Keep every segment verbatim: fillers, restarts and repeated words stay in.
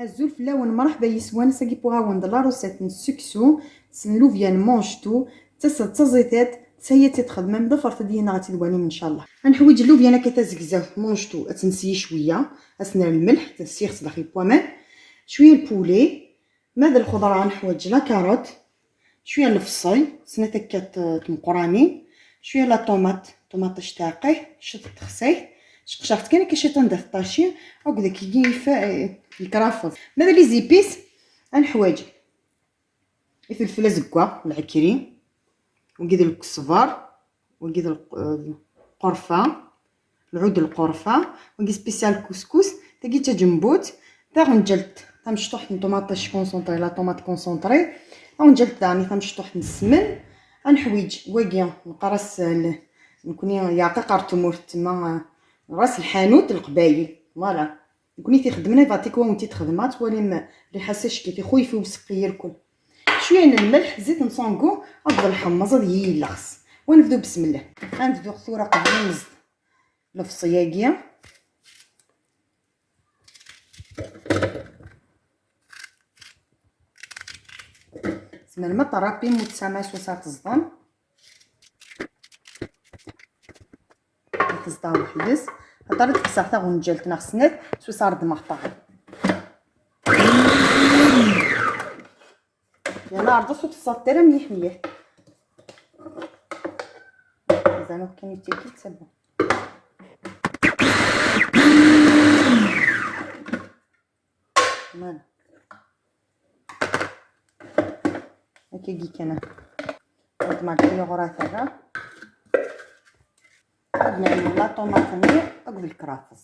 Azul fell-awen, mṛeḥba yis-wen. Ass-agi wwiɣ-awen-d la recette n seksu s llubya n manchtu. Tasa d taẓidiṭ, tasa-yi ad tt-id-txedmem, ḍefret-d yid-neɣ ad tt-id-twalim, ncallah. Ad neḥwiǧ llubya akka tazegzawt, manchtu, ad tt-nselli cwiya, ad s-nerr lmelḥ, ad s-yexs daxel n waman, cwiya lpuli, ma d lxeḍra ad neḥwiǧ la carotte, cwiya n lefṣel, snat akka n tmeqranin, cwiya la tomate, ṭumaṭic taɛeqqayt, ciṭ n texsayt, sqecreɣ-tt kan akka ciṭan da teṭṭaci, akked akkagi yif-, eh, lkrafeḍ. Ma d les épices, ad neḥwiǧ ifelfel azeggaɣ, lɛekri, wagi d lkesber, wagi d lq-, eh, lqerfa, lɛud n lqerfa, wagi spécial couscous, tagi d tajembut, taɣenǧalt tamecṭuḥt n ṭumaṭic concentré, la tomate concentrée, taɣenǧalt daɣen tamecṭuḥt n ssmen, ad neḥwiǧ wagi neqqar-as, eh, l-, nekni yeɛqiq ar tmurt, tma, eh, ras lḥanut n Leqbayel, voilà. Nekni t-ixeddmen, ad ɣ-t-id-twalim, ad twalim rriḥa-s acki tixuyef i useqqi irkul. Cwiya n lmelḥ, zzit n sangu, akked lḥemmeẓ ad yili llexs. Wa nebdu besmelleh. Ad nebdu tura qbel ad neẓd lefṣel-agi. Tzemrem ad terrapim mutsama s wasa teẓḍam. Teẓḍa weḥd-s. Xaṭer ad kkseɣ taɣenǧalt neɣ snat, s wasa reddmeɣ ṭṭɛam. Yerna ɛreḍ-as ur teṣṣaḍ ara mliḥ mliḥ. Mazal kan yettiki, c'est bon. Voilà. Akkagi kan. Ad d-nɛeddi ɣer tara. Ad nɛemmer la tomate-nni akked lkrafiẓ.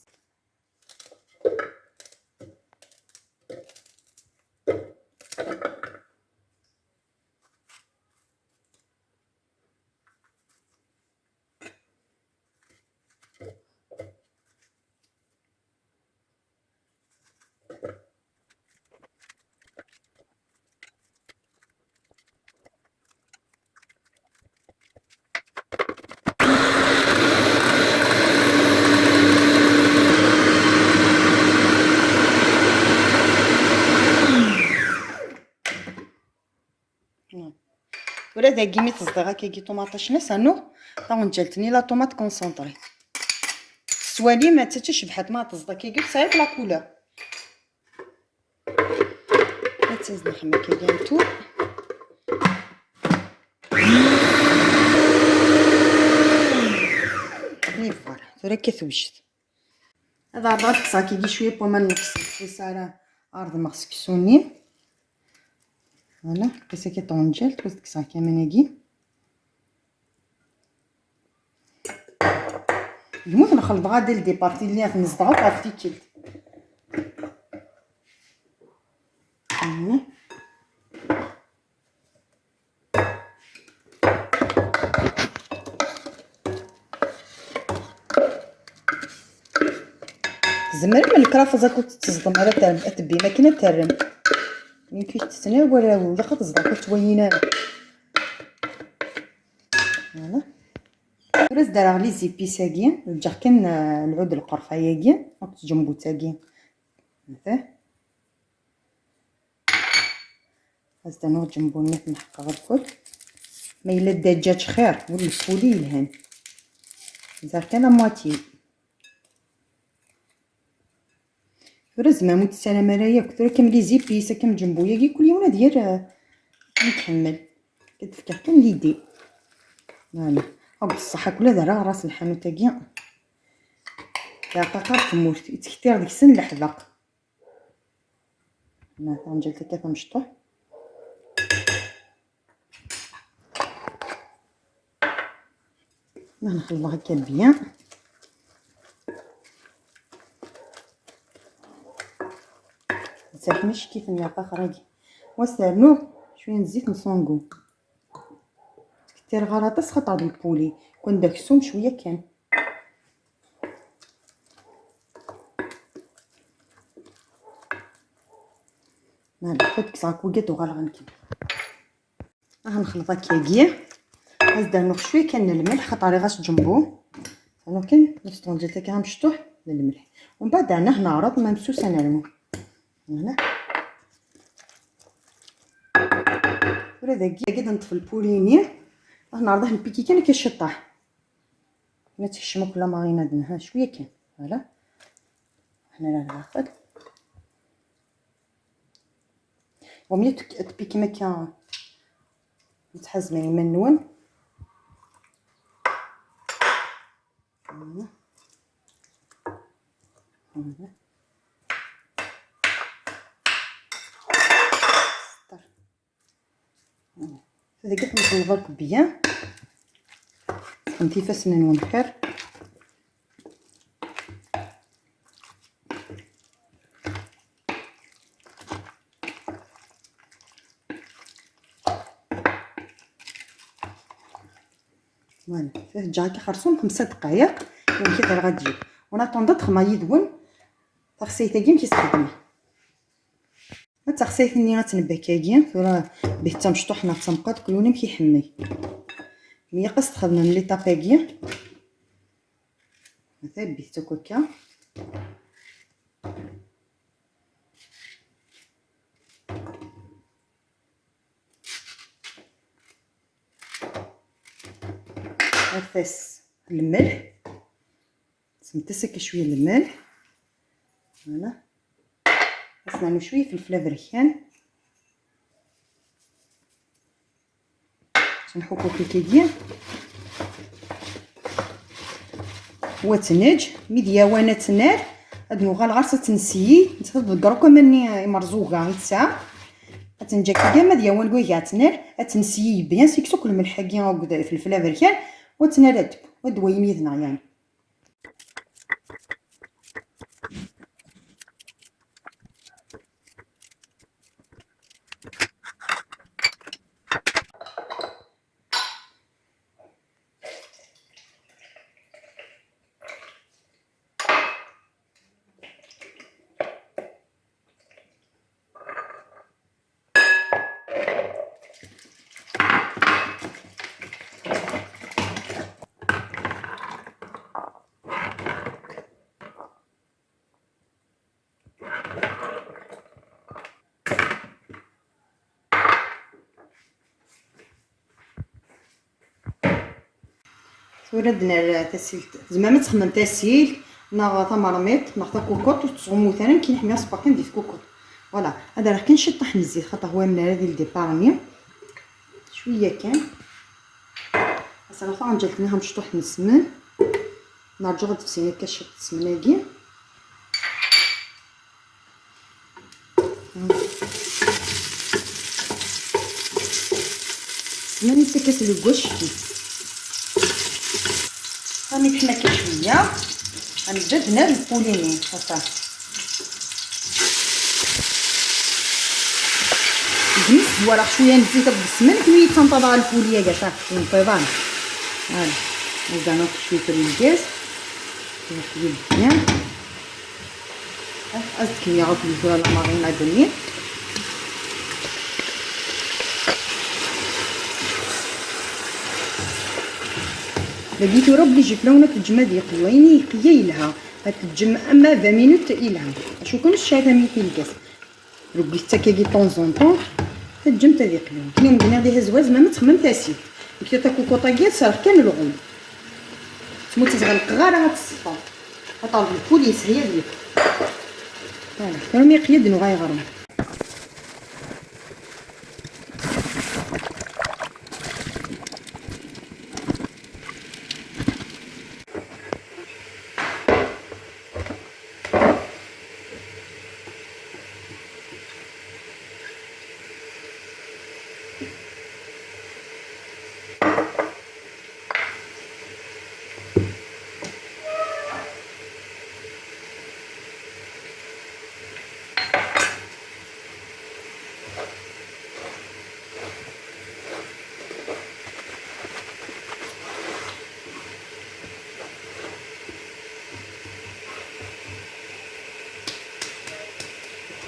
Ula dagi mi teẓḍiɣ akkagi ṭumaṭic-nni, ad s-rnuɣ taɣenǧalt-nni la tomate concentrée. S twalim, ad tečč cebḥat ma teẓḍ akkagi, tesɛiḍ la couleur. Ad tt-azzleɣ akkagi un tour. Et voilà, tura akka tewjed. Ad ɛerḍeɣ ad kkseɣ akkagi cwiya n waman n lefṣel, s ara ɛerḍeɣ seksu-nni. Voilà, kkes akka taɣenǧalt, ad kkseɣ akka aman-agi. Yemmut nxelḍeɣ dès le départ, illi ad t-neẓḍeɣ akk ɣef tikkelt. Voilà. Tzemrem lkrafiẓ akked teẓḍem ara terrem, ad tebbim akken ad terrem. Nekk tettnawal, ilaq ad teẓḍem akked twayin ara. Voilà. Tura ad d-rreɣ les épices-agi, ǧǧeɣ kan, eh, lɛud lqerfa-agi akked tǧembut-agi. Ad s-d-rnuɣ ǧembunat nḥeqqeɣ lkul. Ma yella ddaǧǧaǧ xir, wala lfuli yelhan. Ziɣ kan la moitié. Tura zmam ur tessaram ara yakk. Tura kam les épices, kam ǧembu-yagi, kul yiwen ad yerr, eh, akken iḥemmel. Ad d-fkeɣ kan l'idée. Voilà. Akk ṣṣeḥḥa, kul ad rreɣ ɣer ras lḥanut-agi. Yeɛqaqer tmurt, yettkettir deg-sen leḥbeq. Ma taɣenǧalt akka tamecṭuḥt. Ma nxelḍeɣ akka bien. Zerf mecki-ten yeɛqaqer-agi. Wa s-rnuɣ cwiya n zzit n sangu. Ur ttkettreɣ ara aṭas xaṭer d lpuli. Kan d aksum cwiya kan. Voilà, ad kkseɣ akk wigad uɣaleɣ ad nkemmel. Aha nxelḍ akkagi. Ad s-d-rnuɣ cwiya kan n lmelḥ, xaṭer iɣas ǧembu. Rnuɣ kan, nestɣenǧel akka amecṭuḥ n lmelḥ. Umbeɛd, ana neɛreḍ ma msus ad nernu. Voilà. Tura dagi, dagi ad neṭṭef lpulini. Ad neɛreḍ ad npiki kan akka ciṭṭaḥ. Ma tekcem akk la marinade, ha, cwiya kan. Voilà. Ḥna la nɛqel. Vaut mieux tpikim akka, tḥazmem iman-nwen. Voilà. Voilà. Dagi tmesleḍ akk bien. Sxemt ifassen-nwen xir. Voilà, teǧǧa akka xerṣum xemsa dqayeq, amek i terɣa ad tjib. En attendant ad xedmeɣ yid-wen taxsayt-agi, amek i s-xedmeɣ. Ma d taxsayt-nni ad tt-nbak-agi, tura bih d tamecṭuḥt neɣ d tamqaṭ, kul win amek iḥemmel. Mi yeqqes txedmem l'étape-agi. Ata bih akk akka. Ad tas lmelḥ. Smemt-as akka cwiya n lmelḥ. Voilà. Ad s-nernu cwiya ifelfel aberkan. Ad nḥuku kikidi. Wa ad tt-neǧǧ, mi d-yawan ad tt-nerr, ad nuɣal ɣer-s ad tt-nsiyi, nettat ad tḍegger akk aman-nni imerẓuga i tesɛa. Ad tt-neǧǧ akkagi, ma d-yawan wagi ad tt-nerr, ad tt-nsiyi bien, seg-s akk lmelḥ-agi akked ifelfel aberkan, wa ad tt-nerr ad teww, ad d-wayim yid-neɣ yani. Tura ad nerr tasilt. Tzemrem ad txedmem tasilt neɣ tamermiṭ neɣ takukuṭ, ur tettɣumut ara, nekk ḥemmleɣ ṣṣber kan di tkukuṭ. Voilà, ad rreɣ kan ciṭṭaḥ n zzit xaṭer hwa mi ara di ldépart-nni. Cwiya kan. Ad s-rreɣ taɣenǧalt-nni ɣer mecṭuḥ n ssmen. Nerǧu ad d-tefsin akka ciṭ ssmen-agi. Ssmen-is akka s le goût. Ɣa mi teḥma akka cwiya, ad nebda ad nerr lpulini, ata. Deg-s zwareɣ cwiya n zzit akked ssmen, akken i yettanṭaḍ ɣer lpuli-agi, ata, yenṭiḍan. Voilà. Mazal akk cwiya n lgaz. Yeḥyel bien. Ad d-kemmleɣ akk di tura la marinade-nni. Dagi tura obligé fell-awen ad teǧǧem ad yeqlu. Ayen yeqya yelha. Ad teǧǧem ama vingt minutes yelha. Acu kan ur tesɛi tamit i lgaz. Rewwit-tt akkagi de temps en temps. Teǧǧem-t ad yeqlu. Akken i wen-d-nniɣ di tazwara, tzemrem ad txedmem tasilt. Nekk takukuṭ-agi ad s-rreɣ kan lɣum. Tmut ur tt-ɣelqeɣ ara ad teṣfa. Ad terḍ lpul yeshel ad yefk. Voilà, tura mi yeqya ad nuɣal ɣer-m.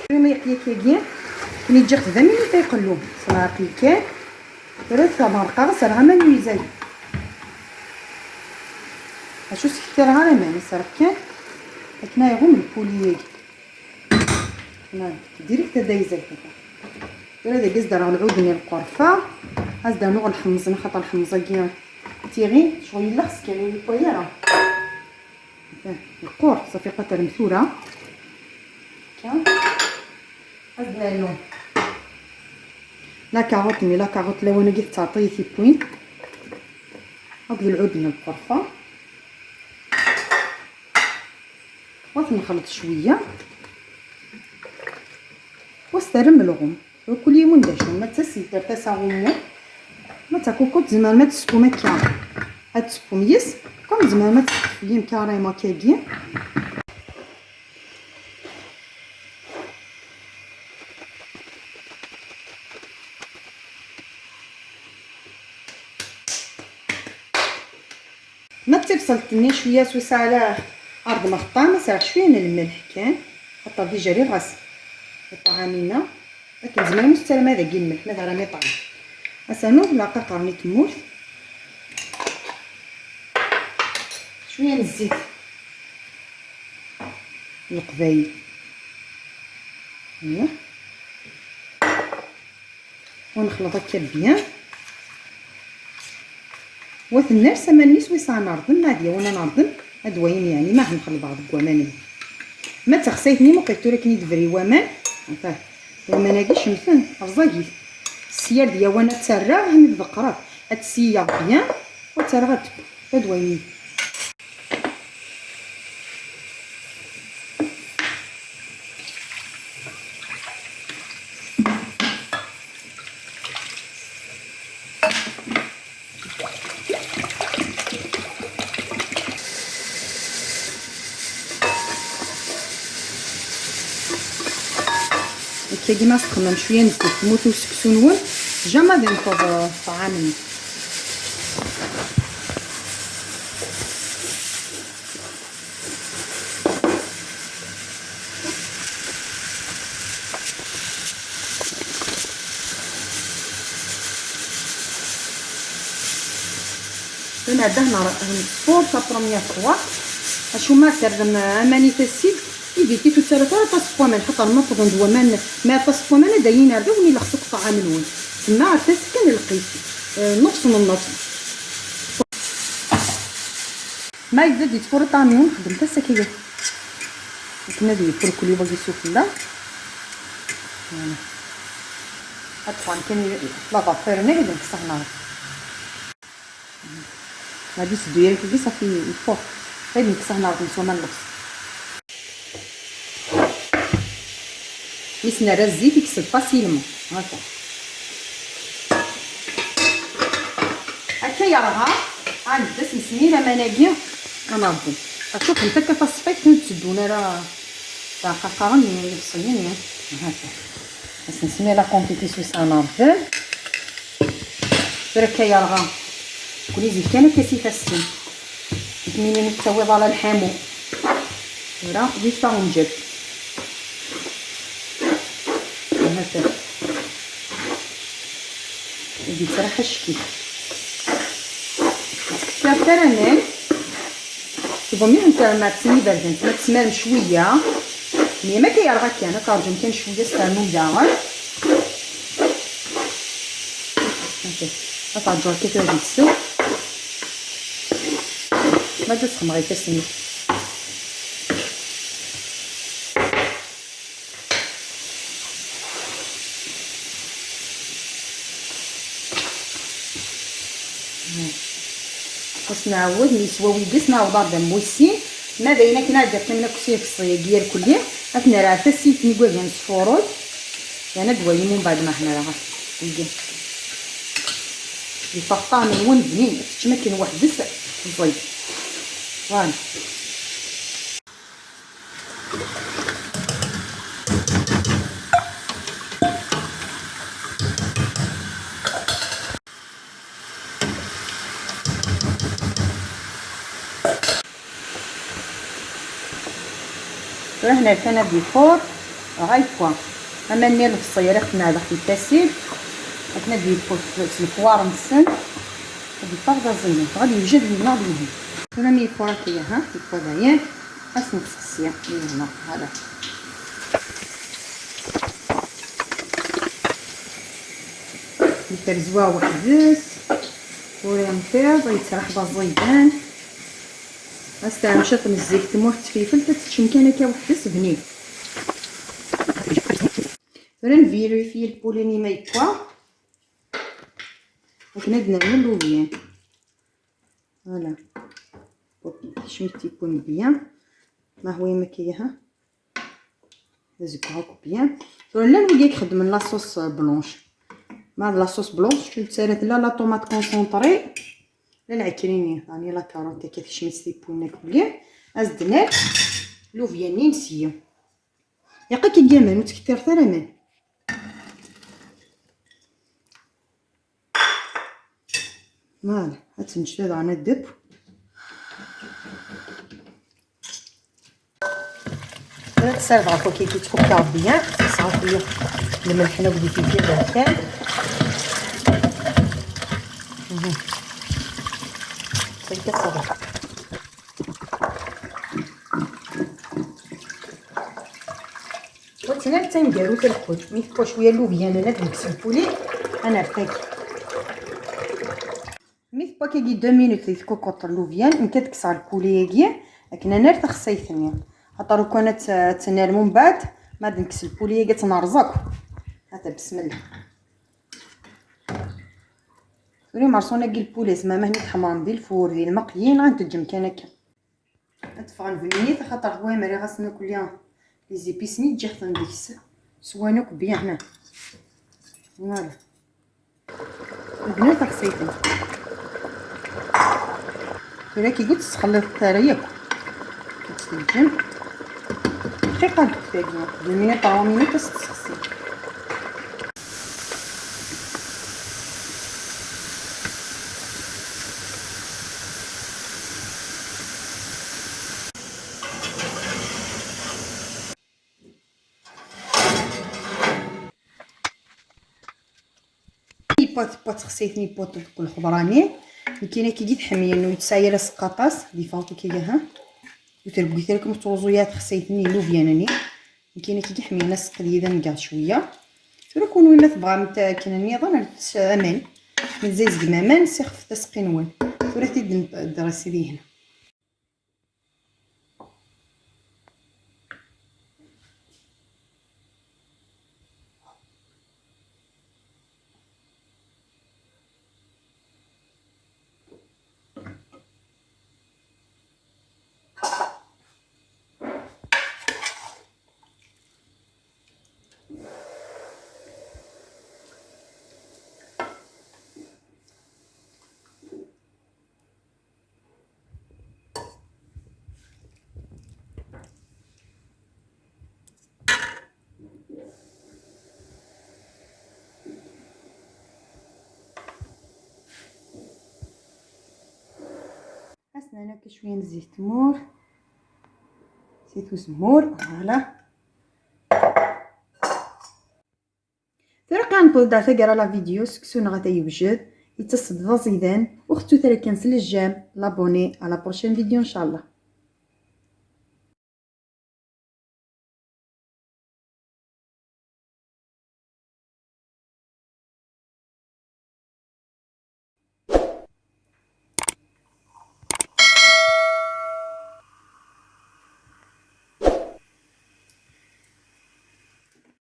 Tura ma yeqya akkagi, kni ǧǧiɣ-t vingt minutes ad iqellu s lɛerq kan. Tura tamerqa ɣas rɣ aman n uyzag. Acu s-ktireɣ ara aman, ad s-rɣ kan akken ad iɣum lpuli-agi. Direct ad ayzag. Tura dagi ad s-d-rreɣ lɛud-nni n lqerfa, ad s-d-rnuɣ lḥemẓ, xaṭer lḥemẓ-agi tiɣin, ccɣel yella xs kan ur yewwi ara. Yeqqur, ṣafi qaterem tura. Akka. Ad nernu la carotte, mais la carotte lawan-agi tettɛeṭṭi tiwwin. Akked lɛud n lqerfa. Wa t-nexleḍ cwiya. Wa s-terrem lɣum. Kul yiwen d acu, ma d tasilt ar tasa ɣummu, ma d takukut tzemrem ad teskum akka, ad teskum yes, comme tzemrem ad teṭṭfem carrément akkagi. Ma d tibṣelt-nni cwiya s usaɛla ar d-meɣ ṭṭɛam, ad s-rreɣ cwiya n lmelḥ kan, xaṭer déjà rriɣ-as i ṭṭɛam-ina. Akken tzemrem ur tettarem ara dagi lmelḥ, ma d ara miṭan. Ad s-rnuɣ laqaqer-nni n tmurt. Cwiya n zzit n leqbayel. Ih. Ur nexleḍ akka bien. Wa tenners aman-is wis ad nerḍem, ma ad yawen ad nerḍem, ad wayim yeɛni ma ḥnxelḍeɣ deg waman-nni. Ma d taxsayt-nni muqel tura akken i d-bri waman, ata waman-agi cemten, rẓagit. Sya d yawan ad tt-rreɣ, akken i d-ḍeqqreɣ, ad tt-siyyeɣ bien, wa tt-rreɣ ad teww, ad wayim. Akkagi ma txemmem cwiya n zzit tmut useksu-nwen, jamais ad yenfeḍ, eh, ṭṭɛam-nni. Nɛedda hna nesfur la première fois. Acu ma terrem aman i tasilt, i d-ikit ur ttarrat ara aṭas n waman, xaṭer ma ffɣen-d waman, ma aṭas n waman ad d-ayin ar da, wen-ilex seg ṭṭɛam-nwen. Semma ar tasilt kan lqis, eh, nnefs n nnefs. Ma yebda-d yettfuṛ ṭṭɛam-nwen, xedmet-as akka. Akken ad yefrukli wagi sufella. Voilà. Ad ṭṭfeɣ kan la vapeur-nni ad nekkes hna. Ɣadi seddu yir akagi, safi yeffuṛ. Ad nekkes hna ɣef waman n lebṣel. Mi s-nerra zzit, yekseb facilement. Haka. Akka yerɣa, ad nebda s nesmir aman-agi ad nerḍem. Ad tafem akka taṣfayt ur tteddun ara, ttɛaqaqaren yebṣiyen. Haka. Ad s-nesmir la quantité s wis ad nerḍem. Tura akka yerɣa. Kuni zik kan akka s ifassen. Nekk mini ur tettawiḍ ara lḥamu. Tura di taɣenǧalt. Hata. Ad yettraḥ acekk-it. Ur tkeffiɣ ara aman. Tebɣam ad terrem ar sin iberdan, ma tesmarem cwiya. Mi ma akka yerɣa kan, ad terǧum kan cwiya s ternum daɣen. Ok. Ad terǧu akka tura deg-s. Ma ad sxemɣ ifassen-ik. Ad s-nɛawed, mi yeswa wigis, nɛawed ar d ammu sin. Ma d ayen akken ad d-iqqimen akk s ifassen-agi irkelli, ad t-nerr ar tasilt n igerdan s tfuṛut, yerna ad d-walim umbeɛd ma ḥnaraɣ wigi. Yeffeɣ ṭṭɛam-nwen bnin, ad teččem akken weḥd-s ẓẓay. Voilà. Tura hna kan ad yeffur, dɣa yeffwa. Aman-nni n lefṣayel ad t-nɛelleq di tasilt, akken ad yeffut s lefwar-nsen, ad yeffeɣ d aẓidan, dɣa ad yewjad yid-neɣ ad yelhi. Tura mi yeffur akka, ha, yeffwa dayen, ad s-nessexsi yid-neɣ, hala. Terzwa weḥd-s, ur yenfiḍ, yettraḥ d aẓidan. Asteɛmel ciṭ n zzit, tmurt tfifelt, ad teččem kan akka weḥd-s, bnin. Tura nvérifier lpuli-nni ma yewwa. Akken ad nernu lluvyan. Voilà. Ok, kecmet tikkun bien. Ma هو يمك اياها. Azeggaɣ akk bien. Tura llan wigi ixeddmen la sauce blanche. Ma d la sauce blanche, ur tettarra la la tomate concentrée, la lɛekrini, يعني la carotte, akka tekcem-itt tikkun akk bien. Ad d-nerr lluvyan-nni n syi. Yaqqa-k aman, ur tkettiret ara aman. Voilà, ad tenǧet daɣen ad tdebb. Ad tserdeɣ ɣef wakki yettfukka bien, tesɛa fell-i lmelḥ akked ifilfil berkan. Mhm. Ttayka ṣṣabun. Ur ttnal d taneggarut lkul. Mi tewwa cwiya llubyan ad nekkes lpuli, ad nerr tagi. Mi tewwa akkagi deux minutes di tkukuṭ llubyan, nekk ad kkseɣ lpuli-agi akken ad nerr taxsayt-nni. Xaṭer ukan ad tt-, ad tt-nerr mumbeɛd, ma ad nekkes lpuli-agi ad tt-nerẓ akk. Hata, bismillah. Tura imerṣun-agi lpuli, zmama hni tḥemren di lfur, di lmeqyin, ad nteǧǧem kan akka. Ad ffɣen bennit, axaṭer hwa ma rriɣ-asen akk les épices-nni, ǧǧiɣ-ten deg-s. Swan akk bien hna. Voilà. Bnu taxsayt-nni. Tura kigit tesxelliḍ ara yakk. Ad tt-teǧǧem. Dqiqa deg tagi. Deux minutes, trois minutes, ad s-tessexsi. Yewwa, tewwa texsayt-nni, yewwa lxeḍra-nni. Nekkini akkagi tḥemmel ur tesɛi ara seqqaṭas, di fawq akkagi, ha. Ur tergit ara kem tettruẓu ara texsayt-nni, llubyan-nni. Nekkini akkagi ḥemmleɣ aseqqel yid-i ad ngeɣ cwiya. Tura kunwi ma tebɣam akken nniḍen, rret aman. Ma tzazgem aman, sixfet aseqqi-nwen. Tura ad t-id-nḍersi dihin. Ad s-nernu akka cwiya n zzit tmur, zzit uzemmur, voilà. Tura kan newweḍ-d ɣer taggara la vidéo, seksu-nneɣ ata yewjed, yettas-d d aẓidan, ur xettut ara kan s le j'aime, l'abonné, à la prochaine vidéo, ncallah.